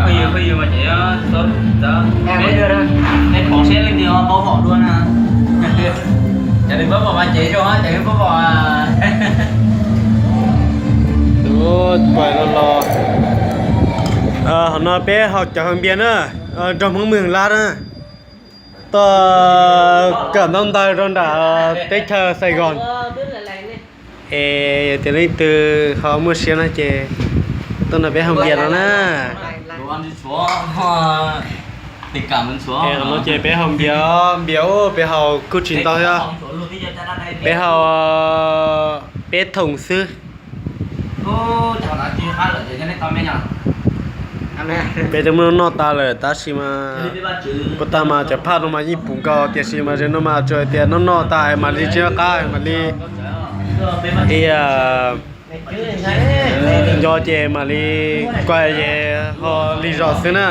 Phooj ywg, phooj ywg mas ces, peb pom seb leej twg pab pom dua na. Cov nws pab pom mas ces zoo, cov nws pab pom. Tus pais los los. Hom no peb haus cov haus npias na, nrog Hmoob Mws Lab na, tuaj kawm ntaub ntawv rau nram teb chaws Sài Gòn. Es yog tias leej twg ho muaj siab no ces tuaj nrog peb haus npias no na. Qhov no ces peb haus npias, npias ub peb haus kuj tsis ntau thiab, peb haus peb thooj xwb. Peb twb muab noj tas lawm tab sis mas, puas tag mas cov phaj no mas yeej puv nkaus tiam sis mas ze no mas tsuas hais tias noj noj tas mam li tsis noj qab mam li, nco ces mam li kuaj ces ho lig zos xwb na.